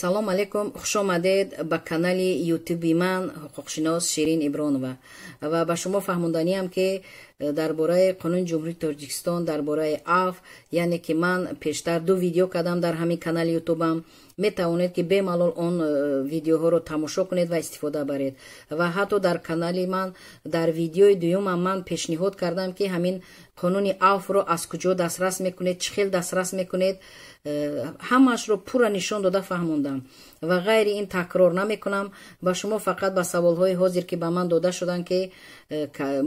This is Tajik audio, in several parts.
Салом алейкум, хуш омадед ба канали ютуби ман, ҳуқуқшинос Ширин Ибронова. Ва ба шумо фаҳмонданиам, ки дар бораи Қонуни Ҷумҳурии Тоҷикистон дар бораи афв, яъне ки ман пештар ду видео кардам дар ҳамин канали ютубам, метавонед, ки бемалол он видеоҳоро тамошо кунед ва истифода баред. Ва ҳатто дар канали ман дар видеои дуюмам ман пешниҳод кардам, ки ҳамин қонуни афвро аз куҷо дастрас мекунед, чӣ хел дастрас мекунед, ҳамаашро пурра нишон дода фаҳмондам. Ва ғайри ин такрор намекунам. Ба шумо фақат ба саволҳои ҳозир, ки ба ман дода шуданд, ки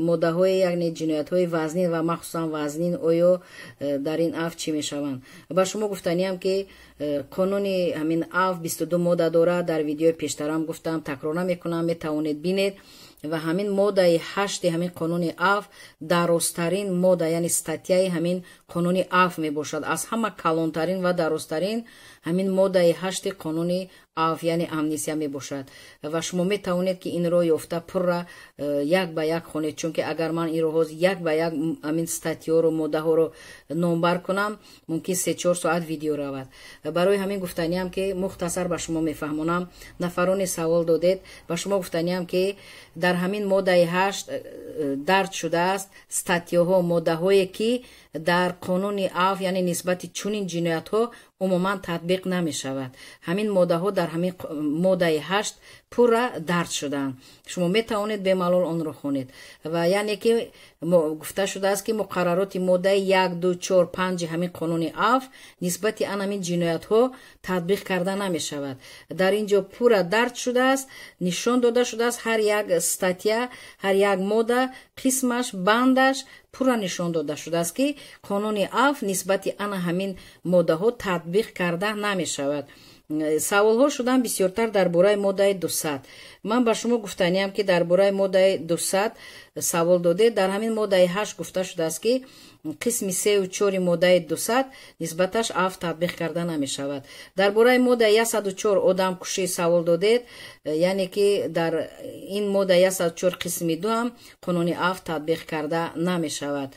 моддаҳои, яъне ҷиноятҳои вазнин ва махсусан вазнин оё дар ин афв чӣ мешаванд, ба шумо гуфтаниам, ки қонуни ҳамин афв 22 модда дорад. Дар видеои пештарам гуфтам, такрор намекунам, метавонед бинед. Ва ҳамин моддаи 8-и ҳамин қонуни афв дарозтарин модда, яъне статьяи ҳамин қонуни афв мебошад. Аз ҳама калонтарин ва дарозтарин ҳамин моддаи 8-и қонуни афв, яъне амнистия мебошад. Ва шумо метавонед, ки инро ёфта, пурра як ба як хонед, чунки агар ман инро ҳозир як ба як ҳамин статьёро, моддаҳоро номбар кунам, мумкин 3-4 соат видео равад. Барои ҳамин гуфтаниам, ки мухтасар ба шумо мефаҳмонам. Нафароне савол додед, ба шумо гуфтаниам, ки дар ҳамин моддаи 8 дарҷ шудааст статьёҳо, моддаҳое, ки дар қонуни афв, яъне нисбати чунин ҷиноятҳо умуман татбиқ намешавад. Ҳамин моддаҳо дар ҳамин моддаи 8 пурра дарҷ шудаанд. Шумо метавонед бемалол онро хонед. Ва яъне ки гуфта шудааст, ки муқаррароти моддаи 1, 2, 4, 5-и ҳамин қонуни афв нисбати ан ҳамин ҷиноятҳо татбиқ карда намешавад. Дар ин ҷо пурра дарҷ шудааст, нишон дода шудааст, ҳар як статья, ҳар як модда, қисмаш, бандаш пурра нишон дода шудааст, ки қонуни афв нисбати ана ҳамин моддаҳо татбиқ карда намешавад. Саволҳо шуданд бисёртар дар бораи моддаи 200. Ман ба шумо гуфтаниям, ки дар бораи моддаи 200 савол додед. Дар ҳамин моддаи 8 гуфта шудааст, ки қисми сеу чори моддаи 200 нисбаташ афв татбиқ карда намешавад. Дар бораи моддаи 104, одамкушӣ, савол додед, яъне ки дар ин модда 104 қисми 2 ҳам қонуни афв татбиқ карда намешавад.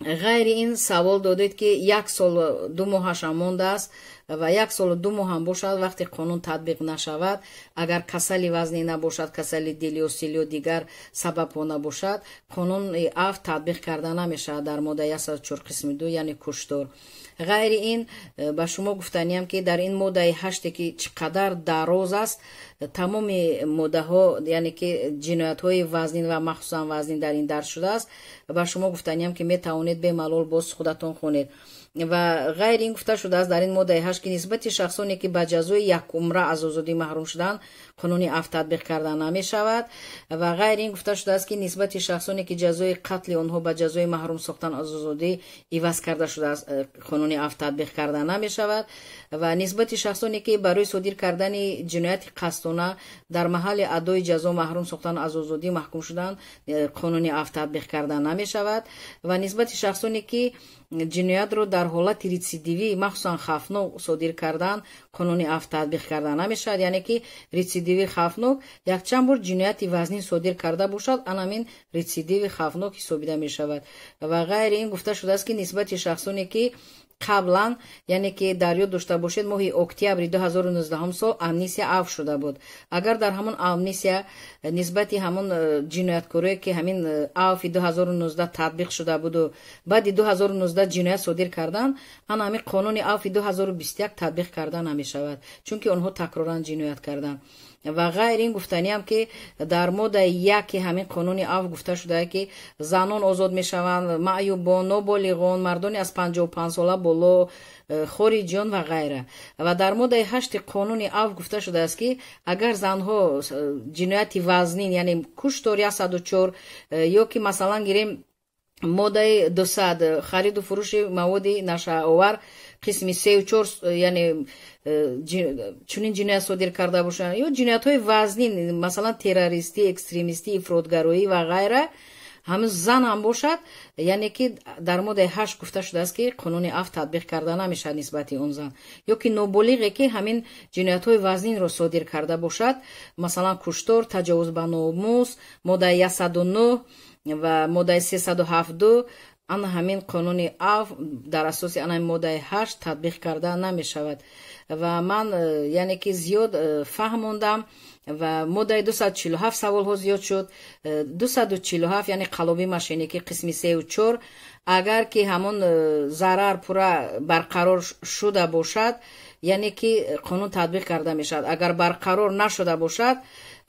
Ғайри ин савол додед, ки як солу 2 моҳашам мондааст ва як солу 2 моҳам бошад, вақте қонун татбиқ нашавад, агар касали вазнин набошад, касали дил ё сил ё дигар сабабҳо набошад, қонуни афв татбиқ карда намешавад дар моддаи 104 қисми 2, яъне куштор. Ғайри ин ба шумо гуфтаниям, ки дар ин моддаи 8-е, ки чӣ қадар дароз аст, тамоми моддаҳо, яъне ки ҷиноятҳои вазнин ва махсусан вазнин дар ин дарҷ шудааст. Ба шумо гуфтаниям, ки метавонед бемалол боз худатон хонед. Ва ғайри ин гуфта шудааст дар ин моддаи 8, ки нисбати шахсоне, ки ба ҷазои якумра аз озодӣ маҳрум шуданд, қонуни афв татбиқ карда намешавад. Ва ғайри ин гуфта шудааст, ки нисбати шахсоне, ки ҷазои қатли онҳо ба ҷазои маҳрум сохтан аз озодӣ иваз карда шудааст, қонуни афв татбиқ карда намешавад. Ва нисбати шахсоне, ки барои содир кардани ҷинояти қасдона дар маҳалли адои ҷазо маҳрум сохтан аз озодӣ маҳкум шуданд, қонуни афв татбиқ карда намешавад. Ва нисбати шахсоне, ки ҷиноятро дар ҳолати рецидивӣ, махсусан хавфнок содир кардан, қонуни афв татбиқ карда намешавад. Яъне ки рецидиви хавфнок якчанд бор ҷинояти вазнин содир карда бошад, анамин рецидиви хавфнок ҳисобида мешавад. Ва ғайри ин гуфта шудааст, ки нисбати шахсоне, ки қаблан, яъне ки дар ёд дошта бошед, моҳи октябри 2019 сол амнистия, афв шуда буд. Агар дар ҳамон амнистия нисбати ҳамон ҷинояткорое, ки ҳамин афви 2019 татбиқ шуда буду баъди 2019 ҷиноят содир карданд, ана ҳамин қонуни афви 2021 татбиқ карда намешавад, чунки онҳо такроран ҷиноят карданд. Ва ғайр ин гуфтаниам, ки дар моддаи 1-и ҳамин қонуни афв гуфта шудае, ки занон озод мешаванд, маъюбон, ноболиғон, мардони аз 55 сола боло, хориҷиён ва ғайра. Ва дар моддаи 8-и қонуни афв гуфта шудааст, ки агар занҳо ҷинояти вазнин, яъне куштор 104 ё ки масалан гирем моддаи 200, хариду фурӯши маводи нашъаовар, қисми сеу чор, яъне чунин ҷиноят содир карда бошанд ё ҷиноятҳои вазнин, масалан террористӣ, экстремистӣ, ифротгароӣ ва ғайра, ҳамин зан ҳам бошад, яъне ки дар моддаи 8 гуфта шудааст, ки қонуни афв татбиқ карда намешавад нисбати он зан. Ё ки ноболиғе, ки ҳамин ҷиноятҳои вазнинро содир карда бошад, масалан куштор, таҷовуз ба номус, моддаи 109 ва моддаи 307-ду, ана ҳамин қонуни афв дар асоси ана моддаи 8 татбиқ карда намешавад. Ва ман яъне ки зиёд фаҳмондам ва моддаи 247 саволҳо зиёд шуд. 247, яъне қаллобӣ, мошенникӣ, қисми сеу чор, агар ки ҳамон зарар пурра барқарор шуда бошад, яъне ки қонун татбиқ карда мешавад. Агар барқарор нашуда бошад,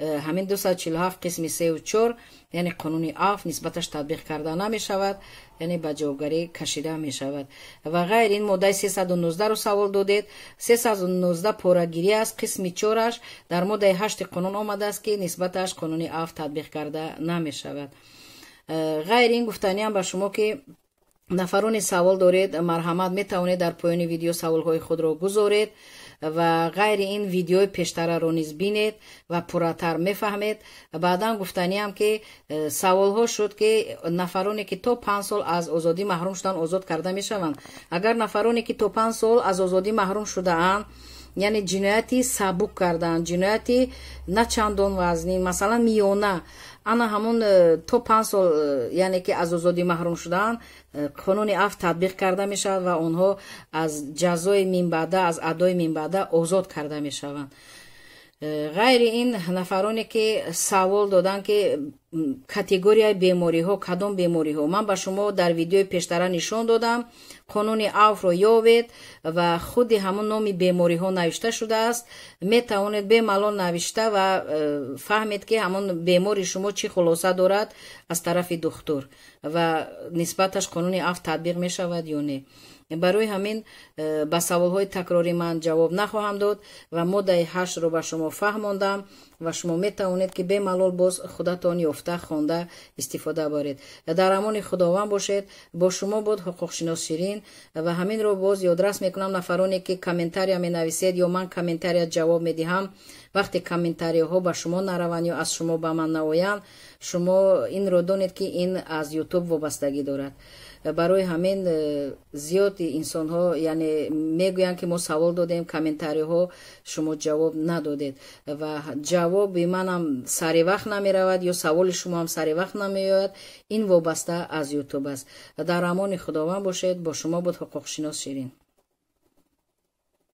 ҳамин 247 қисми сеу чор, яъне қонуни афв нисбаташ татбиқ карда намешавад, яъне ба ҷавобгарӣ кашида мешавад. Ва ғайр ин, моддаи 319-ро савол додед. 319 порагирӣ аст, қисми чораш дар моддаи ҳашти қонун омадааст, ки нисбаташ қонуни афв татбиқ карда намешавад. Ғайр ин, гуфтаниам ба шумо, ки нафароне савол доред, марҳамат, метавонед дар поёни видео саволҳои худро гузоред. Ва ғайри ин, видеои пештараро низ бинед ва пурратар мефаҳмед. Баъдан гуфтаниам, ки саволҳо шуд, ки нафароне ки то 5 сол аз озодӣ маҳрум шуданд, озод карда мешаванд. Агар нафароне ки то 5 сол аз озодӣ маҳрум шудаанд, яъне ҷинояти сабук кардаанд, ҷинояти на чандон вазнин, масалан, миёна, ана ҳамон то 5 сол яъне ки аз озодӣ маҳрум шудаанд, қонуни афв татбиқ карда мешавад ва онҳо аз ҷазои минбаъда, аз адои минбаъда озод карда мешаванд. Ғайри ин, нафароне ки савол доданд, ки категорияи бемориҳо, кадом бемориҳо, ман ба шумо дар видеои пештара нишон додам. Қонуни афвро ёвед ва худи ҳамон номи бемориҳо навишта шудааст. Метавонед бемалол навишта ва фаҳмед, ки ҳамон бемори шумо чӣ хулоса дорад аз тарафи духтур ва нисбаташ қонуни афв татбиқ мешавад ё не. Барои ҳамин ба саволҳои такрорӣ ман ҷавоб нахоҳам дод ва моддаи ҳаштро ба шумо фаҳмондам ва шумо метавонед, ки бемалол боз худатон ёфта, хонда истифода баред. Дар амони Худованд бошед. Бо шумо буд ҳуқуқшинос Ширин. Ва ҳаминро боз ёдрас мекунам: нафароне ки комментария менависед ё ман комментария ҷавоб медиҳам, вақте комментарияҳо ба шумо нараванд ё аз шумо ба ман наоянд, шумо инро донед, ки ин аз Ютуб вобастагӣ дорад. Барои ҳамин зиёди инсонҳо, яъне, мегӯянд, ки мо савол додем, комментариҳо шумо ҷавоб надодед ва ҷавоби манам сари вақт намеравад ё саволи шумоам сари вақт намеояд. Ин вобаста аз Ютуб аст. Дар амони Худованд бошед. Бо шумо буд ҳуқуқшинос Ширин.